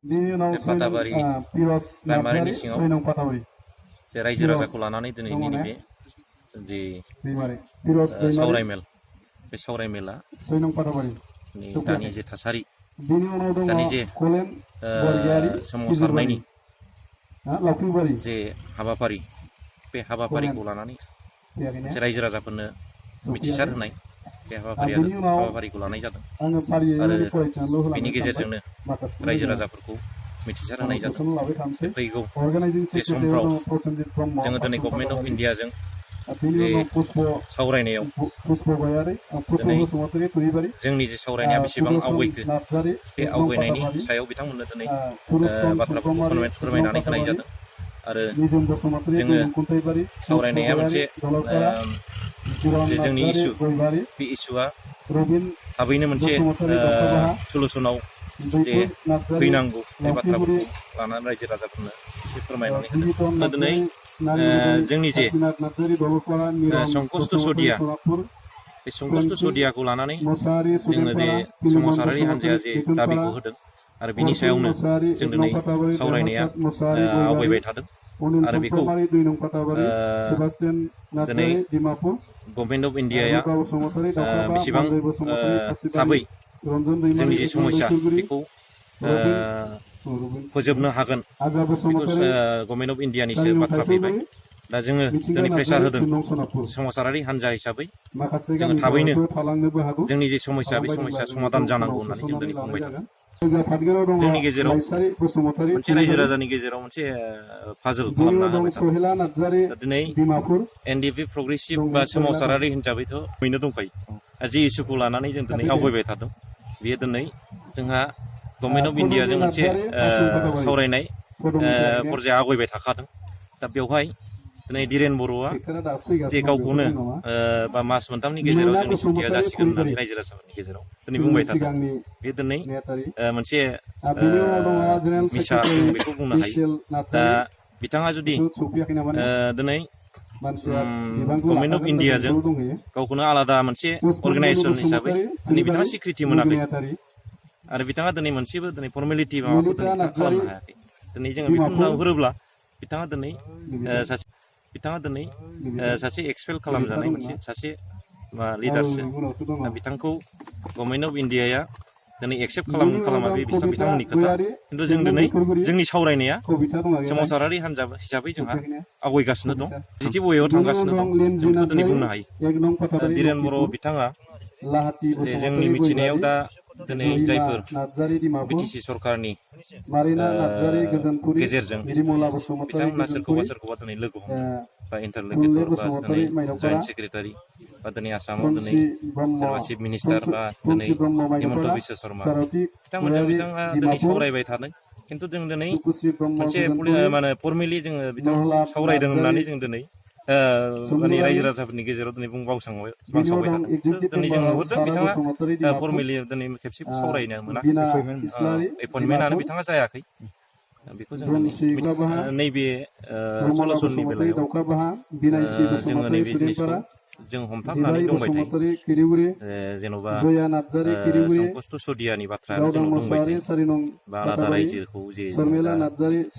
बे फाथाबारि प्राइमारिनि सिङाव जे रायजो राजाखौ लानानै दिनैनि नैबे जि सावरायमेल बे सावरायमेला दानि जे थासारि दानि जे सोमावसारनायनि जे हाबाफारि बे हाबाफारिखौ लानानै जे रायजो राजाफोरनो मिथिसार होनाय बे हाबाफारिखौ लानाय जादों आरो बेनि गेजेरजोंनो रायजो राजाफोरखौ मिथिसार होनाय जादों बे फैगौ जे समफ्राव जोङो दिनै गभर्नमेन्ट अफ इन्डियाजों जे सावरायनायाव दिनै जोंनि जे सावरायनाया बेसेबां आवगायखो बे आवगायनायनि सायाव बिथांमोननो दिनै बाथ्राफोरखौ फोरमायनानै होनाय जादों आरो जोङो सावरायनाया मोनसे जे जोंनि इस्यु बे इस्युआ थाबैनो मोनसे सलुसनाव जे फैनांगौ बे बाथ्राफोरखौ लानानै रायजो राजाफोरनो एसे फोरमायनानै होदों दिनै जोंनि जे संकष्ट सदिया बे संकष्ट सदियाखौ लानानै जोङो जे सोमावसारारि हान्जाया जे दाबिखौ होदों आरो बिनि सायावनो जों दिनै सावरायनाया आवगायबाय थादों आरो बेखौ दिनै गभर्नमेन्ट अफ इन्डियाया बेसेबां थाबै जोंनि जे समस्या बेखौ फोजोबनो हागोन बेखौ गभर्नमेन्ट अफ इन्डियानिसो बाथ्रा फैबाय दा जोङो दिनै प्रेसार होदों समाजारारि हान्जा हिसाबै जोङो थाबैनो जोंनि जे समस्या बे समस्या समाधान जानांगौ होननानै जों दिनै बुंबाय थादों जोंनि गेजेराव मोनसे रायजो राजानि गेजेराव मोनसे फाजोल खालामना होबाय दा दिनै एनडिएफबि प्रग्रेसिभ बा सोमावसारारि हिसाबैथ' बयनो दंखायो जि इस्युखौ लानानै जों दिनै आवगायबाय थादों बेयो दिनै जोंहा गभर्नमेन्ट अफ इन्डियाजों मोनसे सावरायनाय पर्याया आवगायबाय थाखादों दा बेवहाय दिनै धीरेन बर'आ जे गावखौनो बा मास मोनथामनि गेजेराव जोंनि सुक्तिया जासिगोन होननानै रायजो राजाफोरनि गेजेराव दिनै बुंबाय थादों बे दिनै मोनसे मिसा बेखौ बुंनो हायो दा बिथाङा जुदि दिनै गभर्नमेन्ट अफ इन्डियाजों गावखौनो आलादा मोनसे अर्गानाइजेसन हिसाबै दिनै बिथाङा स्वीकृति मोनाखै आरो बिथाङा दिनै मोनसेबो दिनै फर्मेलिटि माबाखौ दिनै खालामनो हायाखै दिनै जोङो बेखौ नुहुरोब्ला बिथाङा दिनै सासे एक्सपेल खालामजानाय मोनसे सासे लिडारसो दा बिथांखौ गभर्नमेन्ट अफ इन्डियाया दिनै एक्सेप्ट खालामा बे बिथांमोननि खोथा खिन्थु जों दिनै जोंनि सावरायनाया सोमावसारारि हान्जा हिसाबै जोंहा आवगायगासिनो दं जिथि बयआव थांगासिनो दं जों बेखौ दिनै बुंनो हायो धीरेन बर' बिथाङा जे जोंनि मिथिनायाव दा दिनै जायफोर बिटिसि सरकारनि गेजेरजों बिथांमोना सोरखौबा दिनै लोगो हमदों बा इन्टारल'केटर बा दिनै जइन्ट सेक्रेटारि बा दिनै आसामाव दिनै सोरबा चिफ मिनिस्टार बा दिनै हिमन्त बिश्व शर्मा बिथाङा दिनै सावरायबाय थादों खिन्थु जों दिनै मोनसे माने फर्मेलि जोङो बिथांखौ सावरायदों होननानै जों दिनै माने रायजो राजाफोरनि गेजेराव दिनै बांसावबाय थादों दिनै जों नुहुरदों बिथाङा फर्मेलि दिनै खेबसेबो सावरायनो मोनाखै एपइन्टमेन्टआनो बिथाङा जायाखै बेखौ जों नैबे सलुसननि बेलायाव जोङो नैबे जिनिसखौ जों हमथाबनानै दंबाय थायो जेन'बा संकष्ट सदियानि बाथ्रायानो जोंनाव दंबाय थायो बा आलादा रायजोखौ जे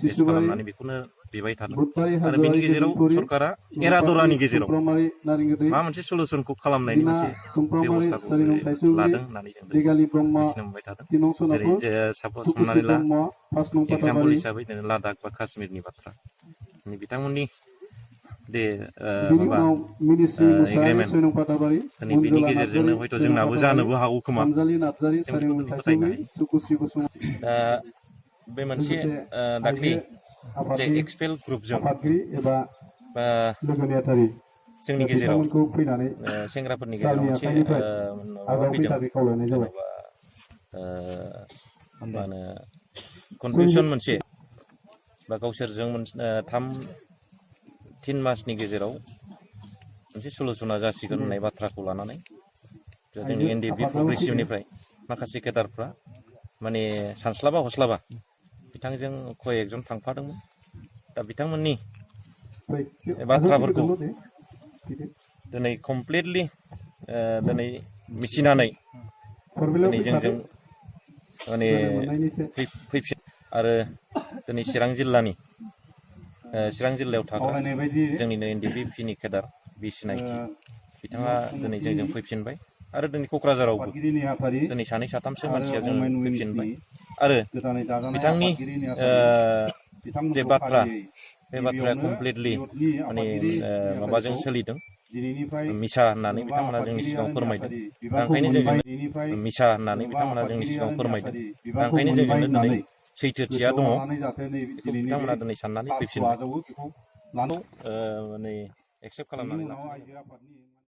टेस्ट खालामनानै बेखौनो बिबाय थादों आरो बेनि गेजेराव सरकारा एरादरानि गेजेराव मा मोनसे सलुसनखौ खालामनायनि मोनसे बेबस्थाखौ लादों होननानै जों मिथिनो मोनबाय थादों जेरै सापज हमनानै ला एगजाम्पल हिसाबै दिनै लादाख बा काश्मीरनि बाथ्रा बिथांमोननि दे माबा एग्रिमेन्ट दिनै बिनि गेजेरजोंनो हयथ' जोंनाबो जानोबो हागौ खोमा जों बेखौ दिनै फोथायनो हायो दा बे मोनसे दाख्लि जे एक्सपेल ग्रुपजों बा जोंनि गेजेराव सेंग्राफोरनि गेजेराव मोनसे माबा फैदों जेन'बा मा होनो कनफिउसन मोनसे बा गावसोरजों 3 मासनि गेजेराव मोनसे सलुसना जासिगोन होननाय बाथ्राखौ लानानै जोंनि एनडिएफबि प्रग्रेसिभनिफ्राय माखासे केडारफ्रा माने सानस्लाबा हस्लाबा बिथांजों कयेकजन थांफादोंमोन दा बिथांमोननि बाथ्राफोरखौ दिनै कमप्लिटलि दिनै मिथिनानै दिनै जोंजों माने आरो दिनै चिरां जिल्लायाव थाग्रा जोंनिनो NDP-नि केडार बि सिनायथि बिथाङा दिनै जोंजों फैफिनबाय आरो दिनै क'क्राझारावबो दिनै सानै साथामसो मानसिया जों फैफिनबाय आरो बिथांनि जे बाथ्रा बे बाथ्राया कमप्लिटलि माने माबाजों सोलिदों मिसा होननानै बिथांमोना जोंनि सिगाङाव फोरमायदों दा ओंखायनो जोंजोंनो मिसा होननानै बिथांमोना जोंनि सिगाङाव फोरमायदों दा ओंखायनो जोंजोंनो दिनै सैथोथिया दङ बेखौ बिथांमोना दिनै साननानै फैफिनबाय माने एक्सेप्ट खालामनानै लाफिनबाय।